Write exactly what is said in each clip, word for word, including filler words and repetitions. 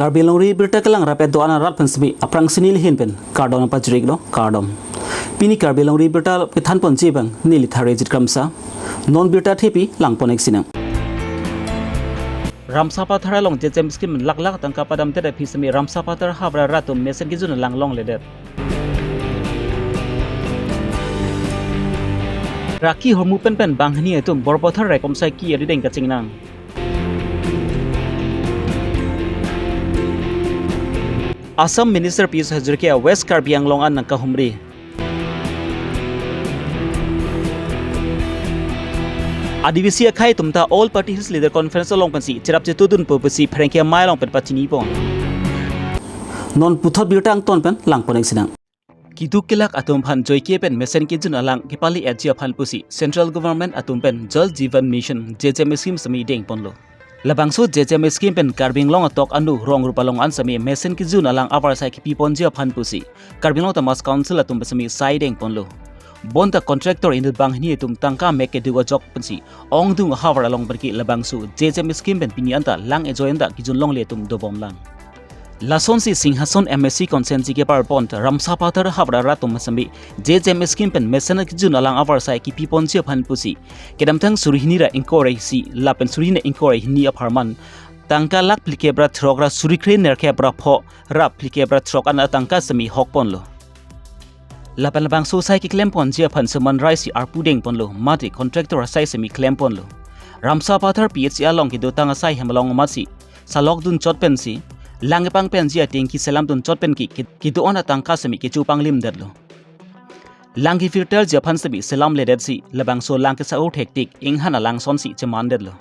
Karbi Longri Birta kelang rapet do-an arat pen semi aphrangsi neli ahin pen kardom pajirlo, kardom. Pini Karbi Longri Birta kethan ponji abang neli Tharejit Kramsa. Non birta thepi lang pon-ik sinang. Ramsapathar along J J M scheme lakh lakh tangka padamdet aphi semi Ramsapathar Havara rat atum mesen kejun alang longledet. Raki hormu pen pen banghini atum Borpathar raikom sai ki arideng kachingnang. Assam Minister Pijush Hazarika West Karbi Anglong an nangkahumri. Adivasi akhei atum ta All Party Hills Leader Conference along pensi cherap chetudunpo pusi pherangke amei along pen pachini pon. Non puthot birta angton pen lang pon-ik sinang. Keduk kelak atum aphan joike pen mesen kejun alang kepale-etji aphan pusi Central Government atum pen Jal Jeevan Mission J J M scheme semi deng ponlo. Labangso J J M scheme pen Karbi Anglong atok anu rong rup along an semi mesen kejun alang avarsai kepi ponji aphan pusi Karbi Anglong Autonomous Council atum semi sai deng ponlo. Bonta contractor inut banghini atum tangka mek keduk ajok pensi ongdung ahavar along berki labangso J J M scheme pen pini anta lang ejoi anta kejun longle atum dobom lang. Lasonsi Singhason M A C constituency keparpon Ramsapathar Havara rat atum semi J J M scheme pen mesen kejun alang avarsai kepi ponji aphan pusi kedamtang suri hini ra ingkoi ra isi lapen suri hini ingkoi ra hini apharman tangka lakh phlikep ra throk ra suri kre nerkep ra pho ra phlikep ra throk an atangka semi hok ponlo. Lapen labangso sai keklem ponji aphan suman rai si arpu deng ponlo, mate contractor asai semi klem ponlo. Ramsapathar P H C along kedotang asai hem along amatsi salok dun chot pensi lang kepang penji atengki selam dun chot pen ki, ki, kedo-an atangka semi kecho panglim detlo. Lang ke-filter ji aphan semi selam ledet si labangso lang kesa-o thektik inghan alang sonsi cheman detlo.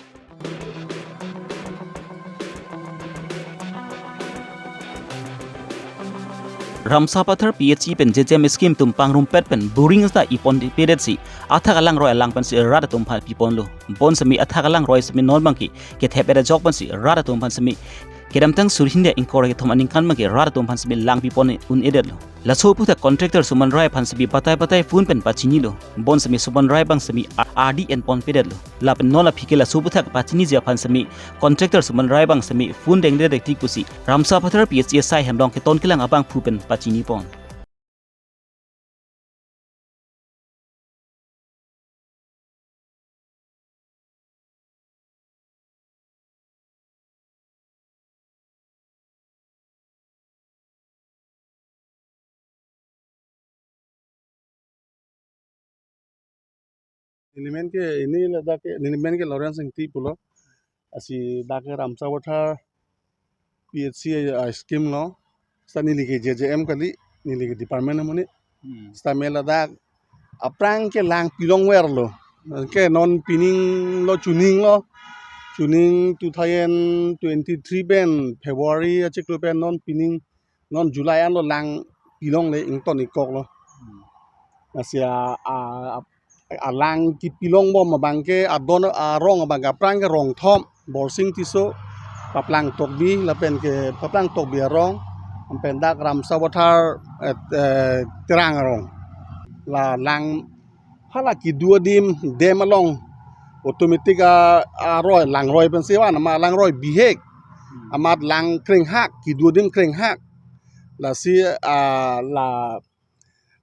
Ramsapathar P H C pen J J M scheme atum pangrumpet pen boring ta ipon pedet si athak alangroi alang pensi rat atum aphan piponlo. Bon semi athak alangroi semi non abangke kethep-et ajok pensi rat atum aphan semi kedamtang suri hini ingkoi ra kethom aningkan abangke rat atum aphan semi lang pipon un-edetlo. Laso aphuthak contractor suman rai aphan semi batai batai phone pen pachinilo. Bon semi suman rai abang semi a-, ardi en pon pedetlo. Lapen non aphi ke laso aphuthak pachiniji aphan semi contractor suman rai abang semi phone dengde dektik pusi Ramsapathar P H C asai hem along keton kelang abangphu pen pachini pon. Neli men ke, neli ladak ke, neli men ke Lawrence Ingti pulo. Lasi dak ke Ramsapathar P H C, ah, scheme lo. Seta neli ke J J M kali, neli ke department amonit. Hmm. Seta me ladak aphrang ke lang pilongverlo. Ke non pining lo chuning lo. Chuning two thousand twenty-three pen February achiklo pen non pining non July anlo lang pilongle ington-ikkoklo. Hmm. Lasi a, a, alang kepilongbom abangke adon arong abangke aphrang ke rong thom, Borsing Tisso, Paplang Tokbi, lapen ke Paplang Tokbi arong, lapen dak Ramsapathar, eh, eh, Terang arong. La lang hala kedo adim dam along automatic a, aroi langroi pensi van amat langroi bihek. Hmm. Amat lang krenghak, kedo adim krenghak. Lasi, ah, la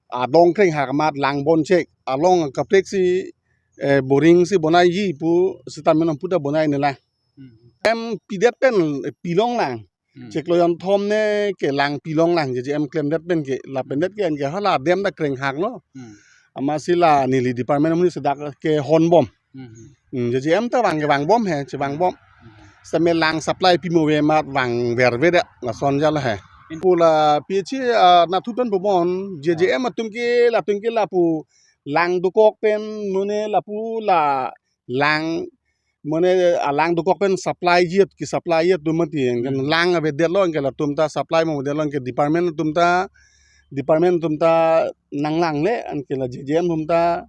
adong krenghak amat lang bonchek. Along kaprek si, eh, boring si bonaiji pu seta me non puta bonai nela. Hmm. Em pidet pen, eh, pilong lang. Hmm. Chiklo jonthom ne ke lang pilong lang J J M klemdet pen ke lapendet ke anke hala dam ta krenghaklo. Hmm. Amatsi la neli department amonit si dak kehonbom. Hmm. Hmm, J J M ta vang ke vangbom he, chevangbom. Hmm. Seta me lang supply pimo ave amat vangverve da, lason jalo he. Hmm. Pu la P H C, ah, nathu pen bomnon, J J M atum ke, latum ke lapu lang dokok pen, mane lapu la lang, mane alang dokok pen supply jet, kesupply jet do mati, anke Hmm. lang avedetlo, anke latum ta supply mo avedetlo, anke department atum ta, department atum ta nanglangle, anke la J J M atum ta,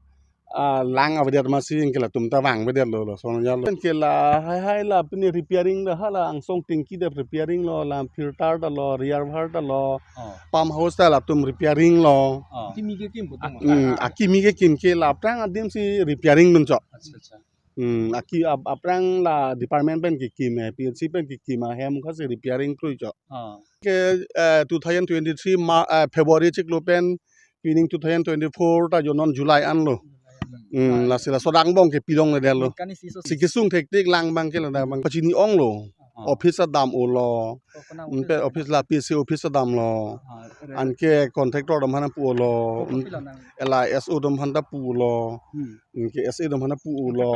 ah, lang avedet amatsi, anke latum ta vangvedetlo, lason jalo. Anke la hai hai la pini repairing ta hala angsong tengki ta repairing lo, la filter ta lo, reservoir ta lo, Oh. pump house ta latum repairing lo. Oh. Kimi kekim puthot. Hmm, akimi kekim ke la aphrang adim si repairing dun chok. Acha, acha. Hmm, aki ap-, aphrang la department pen kekim eh, P H C pen kekim ahem kasi repairing kroi chok. Ah. Ke eh, two thousand twenty-three ma, eh, February chiklo pen pining two thousand twenty-four ta jo non July anlo. Hmm, lasi laso adang bong ke pidong le detlo. Kan isi so Si kesung thektik lang abang ke ladak abang pachini onglo. Ah. Office adamlo. Oh, kona Anke office office la P C office adamlo. Ah, re- Anke contractor atum aphan pulo. Oh, kopilo nang? Ela S O atum aphan ta pulo. Hmm. Anke S A atum aphan ta pulo.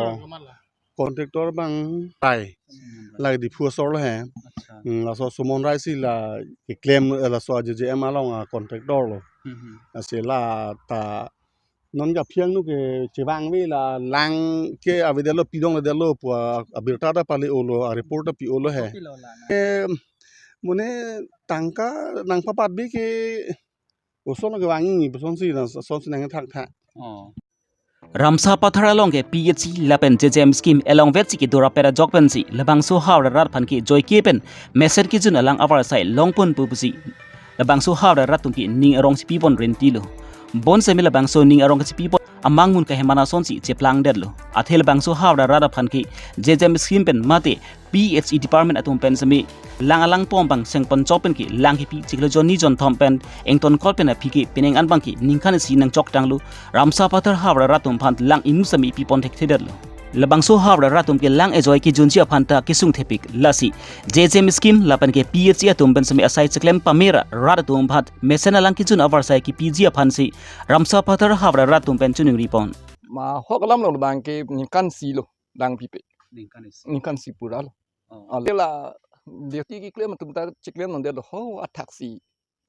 Contractor abang Rai. Hmm. La Diphu asor lo he. Acha. Hmm, laso Suman Rai si la keklem, eh, laso J J M along a contractor lo. Hmm, hmm. Lasi la ta non ke aphi angno ke chevang ave, la lang ke ave detlo, pidong le detlo pu abirta ta pale-olo, a report ta pi-olo he. Kopilo la na? Eh, mane tangka nangpapat ave ke oson kevangji, puson si na, son si nangthakthak. Oh. Ramsapathar along ke P H C lapen J J M scheme elong vet si kedo rapet ajok pensi labangso havar arat aphan ke joike pen mesen kejun alang avarsai longponpo pusi labangso havar arat atum ke ning arong si pipon rentilo. Bonsitame labangso ning arong si pipon amang mun kaheman ason si cheplang detlo. Athe labangso havar arat aphan ke J J M scheme pen mate P H E department atum pen sitame lang alang pom abang sengpon chok pen ke lang kepi chiklo jon ni jon thom pen ingtonkot pen aphi ke penang an abang ke ningkan isi nangchoktanglo. Ramsapathar havar arat atum aphan lang imu sitame pipon thekthedetlo. Labangso havar arat atum ke lang ejoi kejunji aphan ta kesung thepik, lasi J J M scheme lapen ke P H E atum pen sitame asai cheklem pame ra rat atum aphan mesen alang kejun avarsai kepiji aphan si Ramsapathar havar arat atum pen choningri pon. Ma hok alam lo abang ke ningkan isi lo lang pipe. Ningkan isi. Ningkan isi pura lo. Oh. Ah, la duty keklem atum ta cheklem non detlo ho athak si,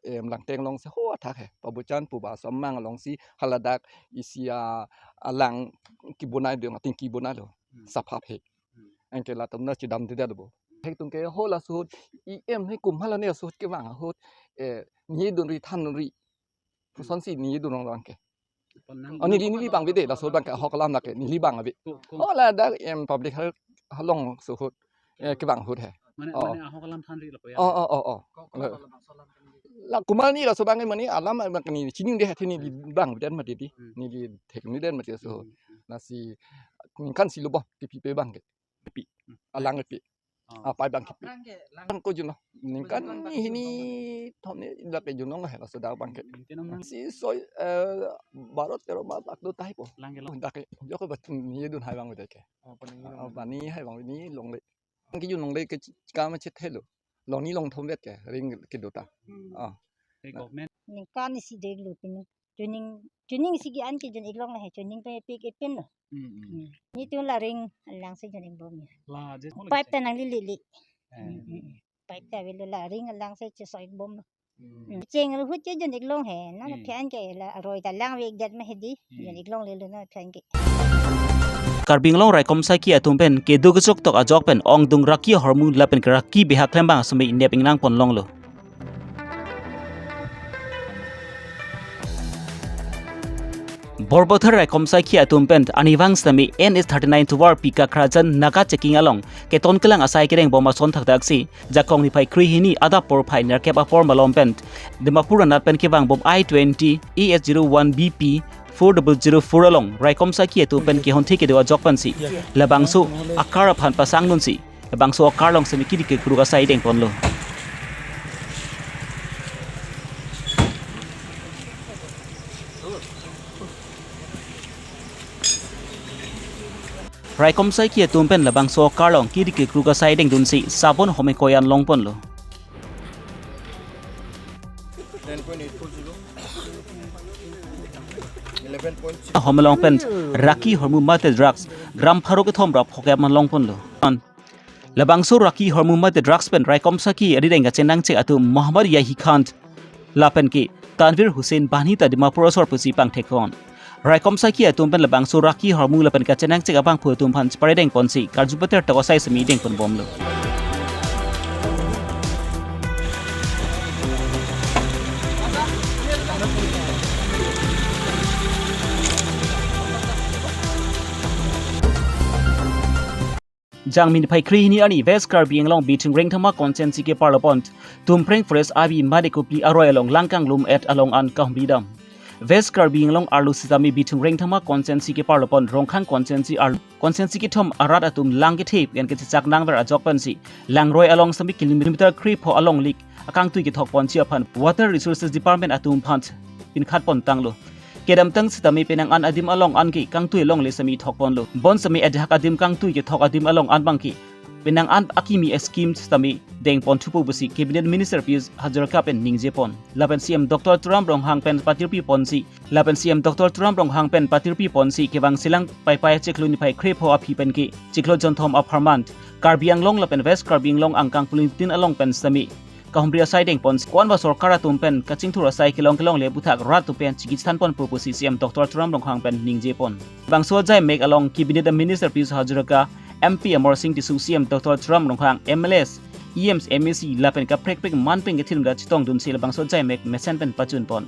em, Langteng along si ho athak he. Pabuchan pu ba so amang along si haladak isi a, alang kebonai dong, ating kebonai lo. Hmm. Saphap he. Hmm. Anke latum ta chedamde detlo bo. Hek tung ke ho laso ahut E M he kum hala ne laso ahut kevang ahut, eh, ningje dunri thandunri. Hmm. Puson si ningje dun abang ke. Pon nang Oh, neli, neli abang ave de, laso abang ke ahok alam lake, neli abang ave. Ko, ko. Oh, ladak em public health along laso ahut, eh, kevang ahut he. Mane, Oh. mane ahok alam thanri lapu ya. Oh, oh, oh, oh. Ko, ko, La- ko, ko, ko, ko. La komat neli laso abang ke mane alam abang ke neli chinine de he, neli Hmm. abang ave det mati di. Hmm. Neli thekne det mati laso ahut. Hmm, hmm. Lasi ningkan isi lo bo, kepipe abang ke. Pi. Hmm. Alang kepi. Oh. Apai abang kepi. Aphrang ke lang Lang ko junlo. Ningkan Ko junlo ni hini thom ni dak ke junlo he laso adak abang ke. Ningkan nang Si soi, eh, baro tero ma bak do tahai po. Lang ke lang. Dak ke joko bat ningje dunhai abang dak ke. Oh, pani Ah, nang. pani hai abang ni longle. Ke jun longle ke kam chet helo. Longni longthom vet ke ring kedo ta. Hmm. Ah. Ke government. Ningkan isi deglo pini. Chuning, chuning isi ke-an ke jun-ik long le he, chuning pe pik ipin lo. Hmm, hmm. Hmm. Netum la ring alang si jun-ik bom ya. La, je Pipe ta nangli lili. Eh. Hmm, hmm, hmm. Pipe ta avelo, la ring alang si chesoi-ik bom lo. Hmm. Hmm. Cheng ahut ke jun-ik long he, na Hmm. aphi an ke la aroi ta lang vek det ma he di. Hmm. Jun-ik longlelo na aphi an ke. Karbi Anglong raikom saiki atum pen kedo kechoktok ajok pen ongdung raki ahormu lapen ke raki beha klembang asomoi nep ingnang pon longlo. Borbothar raikom saiki atum pen arnivang sitame N H thirty-nine tovar P Kakrajan Naga checking along keton kelang asai kedeng bom ason thakthak si Jakong niphai krehini adap porphai nerkep apor malom pen Dimapur anat pen kevang bom I twenty, A S zero one B P four double zero four along raikom saiki atum pen kehon thek kedo ajok pensi labangso a-car aphan pasang dunsi labangso a-car along sitame kiri kekruk asai dengponlo. Raikom saiki atum pen labangso a-car along kiri kekruk asai dengdunsi sabon home koyan longponlo. Home along pen raki ahormu mate drugs gram pharo kethom ra phokep man longponlo. Labangso raki ahormu mate drugs pen raikom saiki arideng kachenangchek atum Muhammad Yahi Khan lapen ke Tanvir Hussain banghini ta Dimapur asor pusi pangthekpon. Raikom saiki atum pen labangso raki ahormu lapen kachenangchek abangphu atum aphan chepare dengponsi karju pater tok asai sitame dengpon bomlo. Jangmi niphai krehini arni West Karbi Anglong Bithung Rengthama constituency keparlo pon Tumpreng Forest avi mate kopili aroi along langkanglum et along an kahumri dam. West Karbi Anglong arlo sitame Bithung Rengthama constituency keparlo pon Rongkhang constituency arlo constituency kethom arat atum lang kethe pen kechechak nangver ajok pensi Langroi along sitame kilometer krepho along lik akangtui kethok ponji aphan Water Resources Department atum aphan pinkhat pon tanglo. Kedamtang sitame penang an adim along an ke kangtui longle sitame thok ponlo. Bon sitame ajahak adim kangtui kethok adim along an abang ke penang an akimi scheme sitame deng pon thupo pusi Cabinet Minister Pijush Hazarika pen ningje pon. Lapen C M Doctor Tuliram Ronghang pen patirpi ponsi, lapen C M Doctor Tuliram Ronghang pen patirpi ponsi kevang selang Paipai chiklo niphai krepho aphi pen ke chiklo jonthom apharman Karbi Anglong lapen West Karbi Anglong angkang pulingtin along pen sitame kahumri asai deng pon, ko-an ba sorkar atum pen kachingthur asai kelong kelongle aputhak rat atum pen chingki chethan ponpo pusi C M Doctor Tuliram Ronghang pen ningje pon. Bangso ajaimek along Cabinet Minister Pijush Hazarika, M P Amarsing Tisso, C M Doctor Tuliram Ronghang, M L As, E Ms, M A C lapen kaprek prek man pen kethin ra chetongdunsi labangso ajaimek mesen pen pachun pon.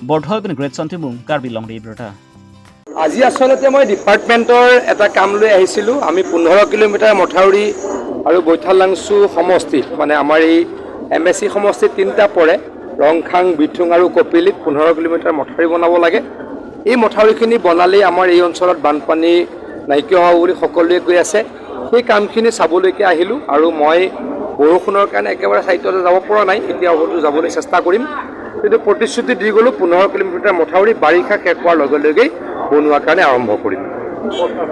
Borthol pen Great Son Timung, Karbi Longri Abirta. আজি আচলতে মই ডিপাৰ্টমেণ্টৰ এটা কাম লৈ আহিছিলোঁ। আমি পোন্ধৰ কিলোমিটাৰ মথাউৰি আৰু বৈঠালাংচু সমষ্টিত, মানে আমাৰ এই এম এ চি সমষ্টিত তিনিটা পৰে, ৰংখাং, বিথুং আৰু কপিলিত পোন্ধৰ কিলোমিটাৰ মথাউৰি বনাব লাগে। এই মথাউৰিখিনি বনালেই আমাৰ এই অঞ্চলত বানপানী নাইকিয়া হ'ব বুলি সকলোৱে কৈ আছে। সেই কামখিনি চাবলৈকে আহিলোঁ আৰু মই বৰষুণৰ কাৰণে একেবাৰে ছাইটলৈ যাব পৰা নাই, এতিয়া হয়তো যাবলৈ চেষ্টা কৰিম। কিন্তু প্ৰতিশ্ৰুতি দি গ'লোঁ, পোন্ধৰ কিলোমিটাৰ মথাউৰি বাৰিষা শেষ হোৱাৰ লগে লগেই বনোৱাৰ কাৰণে আৰম্ভ কৰিম।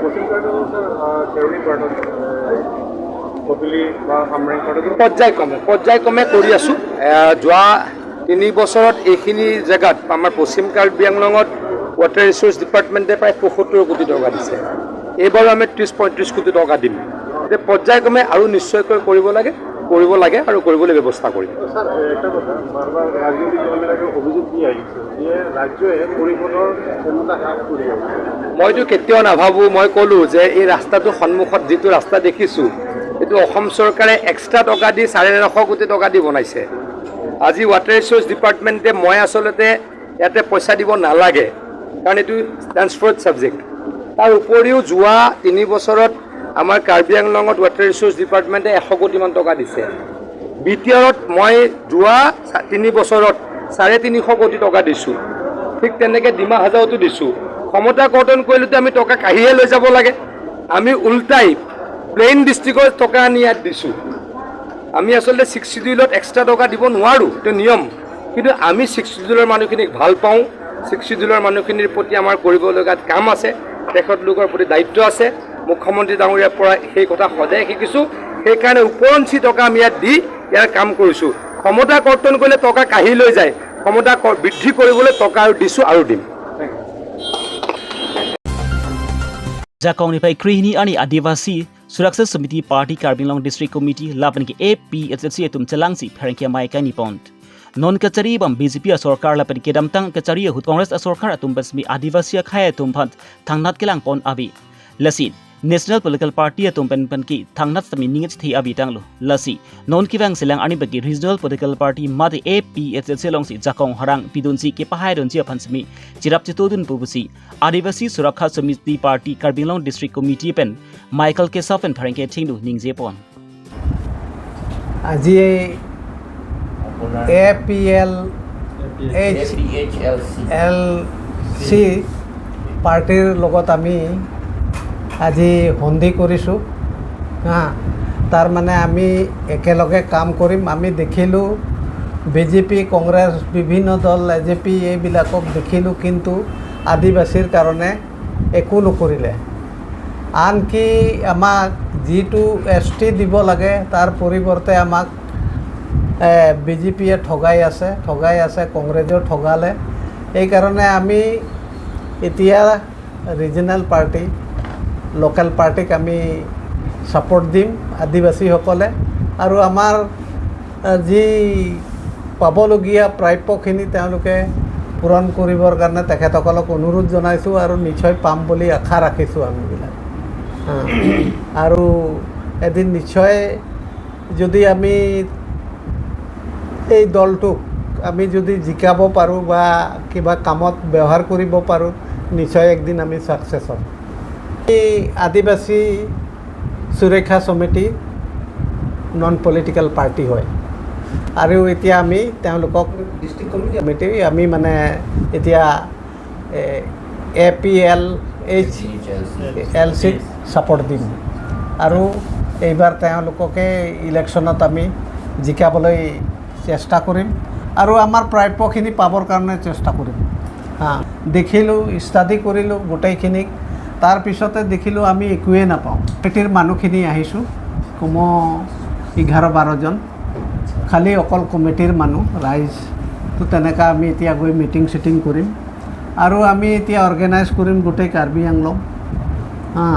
পশ্চিম কাৰ্বি আংলঙৰ, ছাৰ, আহ, কেৰণি পাৰ্টত, আহ, কপিলি বা হামৰেং পাৰ্টত পৰ্যায়ক্ৰমে, পৰ্যায়ক্ৰমে কৰি আছোঁ। আহ, যোৱা তিনি বছৰত এইখিনি জেগাত আমাৰ পশ্চিম কাৰ্বি আংলঙত ৱাটাৰ ৰিচ'ৰ্চ ডিপাৰ্টমেণ্টে প্ৰায় পঁয়সত্তৰ কোটি টকা দিছে। এইবাৰো আমি ত্ৰিছ পঁয়ত্ৰিছ কোটি টকা দিম। গতিকে পৰ্যায়ক্ৰমে আৰু নিশ্চয়কৈ কৰিব লাগে, কৰিব লাগে আৰু কৰিবলৈ ব্যৱস্থা কৰিম। ছাৰ, এটা কথা, বাৰ বাৰ ৰাজনৈতিক দলবিলাকে অভিযোগ দি আহিছে যে ৰাজ্যই পৰিষদৰ ক্ষমতা হ্ৰাস কৰি আছে। মইতো কেতিয়াও নাভাবোঁ। মই ক'লোঁ যে এই ৰাস্তাটো সন্মুখত যিটো ৰাস্তা দেখিছোঁ, এইটো অসম চৰকাৰে এক্সট্ৰা টকা দি চাৰে নশ কোটি টকা দি বনাইছে। আজি ৱাটাৰ ৰিচ'ৰ্চ ডিপাৰ্টমেণ্টে, মই আচলতে ইয়াতে পইচা দিব নালাগে, কাৰণ এইটো ট্ৰেন্সফাৰ্ড ছাবজেক্ট। তাৰ উপৰিও যোৱা তিনি বছৰত আমাৰ কাৰ্বি আংলঙত ৱাটাৰ ৰিচ'ৰ্চ ডিপাৰ্টমেণ্টে এশ কোটিমান টকা দিছে। বি টি আৰত মই যোৱা চা-, তিনি বছৰত চাৰে তিনিশ কোটি টকা দিছোঁ। ঠিক তেনেকে ডিমা হাজাওতো দিছোঁ। ক্ষমতা কৰ্তন কৰিলেতো আমি টকা কাঢ়িহে লৈ যাব লাগে। আমি উল্টাই প্লেইন ডিষ্ট্ৰিক্টৰ টকা আনি ইয়াত দিছোঁ। আমি আচলতে ছিক্স শ্বিডিউলত এক্সট্ৰা টকা দিব নোৱাৰোঁ, এইটো নিয়ম। কিন্তু আমি ছিক্স শ্বিডিউলৰ মানুহখিনিক ভাল পাওঁ, ছিক্স শ্বিডিউলৰ মানুহখিনিৰ প্ৰতি আমাৰ কৰিবলগীয়া কাম আছে, তেখেতলোকৰ প্ৰতি দায়িত্ব আছে। মুখ্যমন্ত্ৰী ডাঙৰীয়াৰ পৰা সেই কথা সদায় শিকিছোঁ। সেইকাৰণে ওপৰঞ্চি টকা আমি ইয়াত দি ইয়াৰ কাম কৰিছোঁ। ক্ষমতা কৰ্তন কৰিলে টকা কাঢ়ি লৈ যায়, ক্ষমতা ক-, বৃদ্ধি কৰিবলৈ টকা আৰু দিছোঁ আৰু দিম। Jakong niphai krehini arni Adivasi Suraksha Samiti Party Karbi Anglong District Committee lapen ke A P H L C atum chelangsi pherangke amei kaini pon. Non kachari abang B J P asorkar lapen kedamtang kachari ahut Congress asorkar atum pen sitame Adivasi akhei atum aphan thangnat kelang pon ave. Lasi National Political Party atum pen pen ke thangnat sitame ning chethe ave tanglo. Lasi non kevang selang arni abang ke Regional Political Party mate A P H L C alongsi jakong harang pidunsi kepahaidunji aphan sitame cherap chetodunpo pusi Adivasi Suraksha Samiti Party Karbi Anglong District Committee pen Michael Kessao pen pherangke chinglu ningje pon. আজি আপোনাৰ A P L H A P H L C. L C পাৰ্টিৰ লগত আমি আজি সন্ধি কৰিছোঁ। হা, তাৰমানে আমি একেলগে কাম কৰিম। আমি দেখিলোঁ বি জে পি, কংগ্ৰেছ, বিভিন্ন দল, এ জে পি এইবিলাকক দেখিলোঁ, কিন্তু আদিবাসীৰ কাৰণে একো নকৰিলে। আনকি আমাক যিটো এছ টি দিব লাগে, তাৰ পৰিৱৰ্তে আমাক, এ, বি জে পিয়ে ঠগাই আছে, ঠগাই আছে, কংগ্ৰেছেও ঠগালে। সেইকাৰণে আমি এতিয়া ৰিজনেল পাৰ্টি, লোকেল পাৰ্টিক আমি ছাপোৰ্ট দিম, আদিবাসীসকলে। আৰু আমাৰ, আহ, যি পাবলগীয়া প্ৰাপ্যখিনি তেওঁলোকে পূৰণ কৰিবৰ কাৰণে তেখেতসকলক অনুৰোধ জনাইছোঁ আৰু নিশ্চয় পাম বুলি আশা ৰাখিছোঁ আমিবিলাক। হা। আৰু এদিন নিশ্চয় যদি আমি এই দলটোক আমি যদি জিকাব পাৰোঁ বা কিবা কামত ব্যৱহাৰ কৰিব পাৰোঁ, নিশ্চয় একদিন আমি ছাকচেছ হ'ম। এই আদিবাসী সুৰক্ষা সমিতি নন পলিটিকেল পাৰ্টি হয়। আৰু এতিয়া আমি তেওঁলোকক ডিষ্ট্ৰিক্ট কমিটি, কমিটি আমি মানে এতিয়া A P L H L চিক ছাপোৰ্ট দিম আৰু এইবাৰ তেওঁলোককে ইলেকশ্যনত আমি জিকাবলৈ চেষ্টা কৰিম আৰু আমাৰ প্ৰাপ্যখিনি পাবৰ কাৰণে চেষ্টা কৰিম। হা, দেখিলোঁ, ষ্টাডি কৰিলোঁ গোটেইখিনিক। তাৰপিছতে দেখিলোঁ আমি একোৱে নাপাওঁ। কমিটিৰ মানুহখিনি আহিছোঁ, কমো এঘাৰ বাৰজন। খালি অকল কমিটিৰ মানুহ, ৰাইজ। তো তেনেকা আমি এতিয়া গৈ মিটিং চিটিং কৰিম আৰু আমি এতিয়া অৰ্গেনাইজ কৰিম গোটেই কাৰ্বি আংলং। হা,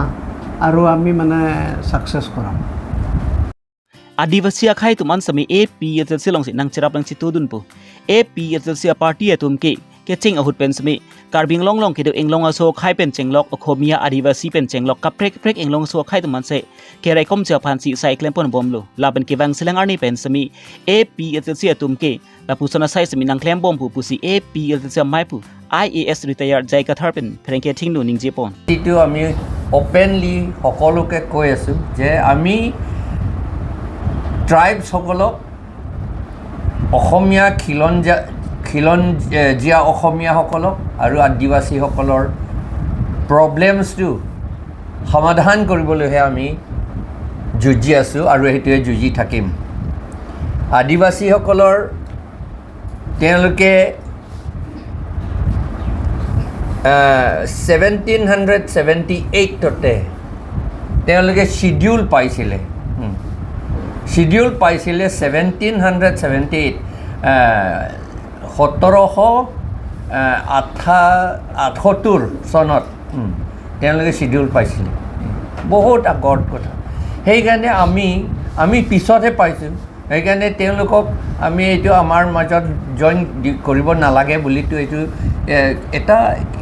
আৰু আমি মানে ছাকচেছ কৰাম। Adivasi akhei atum an semi A P H L C alongsi nangcherap nangchetudunpo. A P H L C aparty atum ke kecheng ahut pen semi Karbi Anglong along kedo Anglong aso akhei pen chenglok, Okhomia, Adivasi pen chenglok kaprek kaprek Anglong aso akhei atum ansi keraikomji aphansi sai klempon bomlo. Lapen kevang selang arni pen semi A P H L C atum ke lapuson asai semi nangklembompo pusi A P H L C amei pu I A S retired J I Kathar pen pherangke athengno ningjepon. এইটো আমি অপেনলি সকলোকে কৈ আছোঁ যে আমি ট্ৰাইবছসকলক, অসমীয়া খিলঞ্জীয়া, খিলঞ্জীয়া অসমীয়াসকলক আৰু আদিবাসীসকলৰ প্ৰব্লেমছটো সমাধান কৰিবলৈহে আমি যুঁজি আছোঁ আৰু সেইটোৱে যুঁজি থাকিম। আদিবাসীসকলৰ তেওঁলোকে ছেভেণ্টিন হাণ্ড্ৰেড ছেভেণ্টি এইটতে তেওঁলোকে শ্বিডিউল পাইছিলে। শ্বিডিউল পাইছিলে ছেভেণ্টিন হাণ্ড্ৰেড ছেভেণ্টি এইট, সোতৰশ আঠা আঠসত্তৰ চনত। তেওঁলোকে শ্বিডিউল পাইছিলে। বহুত আগৰ কথা। সেইকাৰণে আমি আমি পিছতহে পাইছোঁ। সেইকাৰণে তেওঁলোকক আমি এইটো আমাৰ মাজত জইন দি- কৰিব নালাগে বুলিতো এইটো, এ, এটা,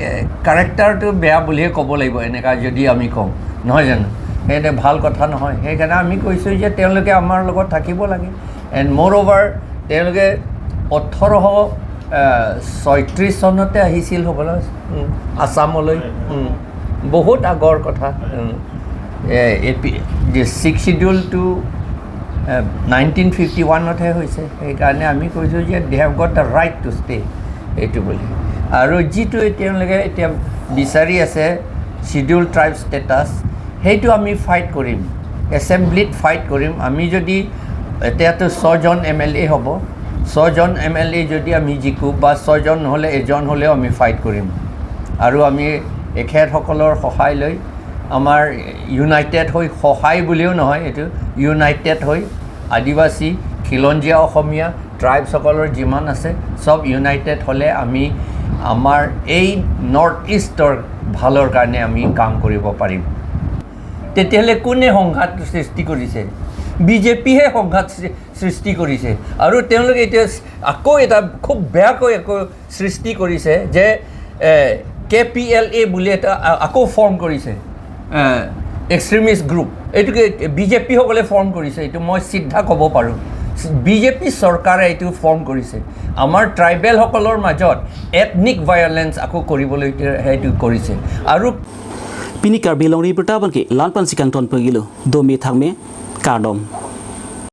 এ, কেৰেক্টাৰটো বেয়া বুলিহে ক'ব লাগিব, এনেকা যদি আমি কওঁ, নহয় জানো? সেইকাৰণে ভাল কথা নহয়। সেইকাৰণে আমি কৈছোঁ যে তেওঁলোকে আমাৰ লগত থাকিব লাগে। এণ্ড মোৰ অভাৰ তেওঁলোকে ওঠৰশ ছয়ত্ৰিছ চনতে আহিছিল হ'বলৈ, উম, আছামলৈ। উম, বহুত আগৰ কথা। উম, এ পি, যে ছিক্স শ্বিডিউলটো নাইনটিন ফিফটি ওৱানতহে হৈছে। সেইকাৰণে আমি কৈছোঁ যে they have got the right to stay এইটো বুলি। আৰু যিটো তেওঁলোকে এতিয়া বিচাৰি আছে শ্বিডিউল ট্ৰাইব ষ্টেটাছ, সেইটো আমি ফাইট কৰিম, এছেম্বলিত ফাইট কৰিম। আমি যদি এতিয়াতো ছজন এম এল এ হ'ব, ছজন এম এল এ যদি আমি জিকো বা ছজন নহ'লে এজন হ'লেও আমি ফাইট কৰিম। আৰু আমি এখেতসকলৰ সহায় লৈ আমাৰ ইউনাইটেড হৈ, সহায় বুলিও নহয়, এইটো ইউনাইটেড হৈ আদিবাসী, খিলঞ্জীয়া অসমীয়া, ট্ৰাইবছসকলৰ যিমান আছে, চব ইউনাইটেড হ'লে আমি আমাৰ এই নৰ্থ ইষ্টৰ ভালৰ কাৰণে আমি কাম কৰিব পাৰিম। তেতিয়াহ'লে কোনে সংঘাত সৃষ্টি কৰিছে? বিজেপিহে সংঘাত সৃ- সৃষ্টি কৰিছে। আৰু তেওঁলোকে এতিয়া আকৌ এটা খুব বেয়াকৈ আকৌ সৃষ্টি কৰিছে যে কে পি এল এ বুলি এটা আ- আকৌ ফৰ্ম কৰিছে, এক্সট্ৰিমিষ্ট গ্ৰুপ। এইটোকে বিজেপিসকলে ফৰ্ম কৰিছে, এইটো মই চিধা ক'ব পাৰোঁ। বিজেপি চৰকাৰে এইটো ফৰ্ম কৰিছে। আমাৰ ট্ৰাইবেলসকলৰ মাজত এথনিক ভায়লেন্স আকৌ কৰিবলৈ সেইটো কৰিছে। আৰু Pini Karbi Longri Birta abangke la-ansi kangton pagilo. Dome thangme, kardom.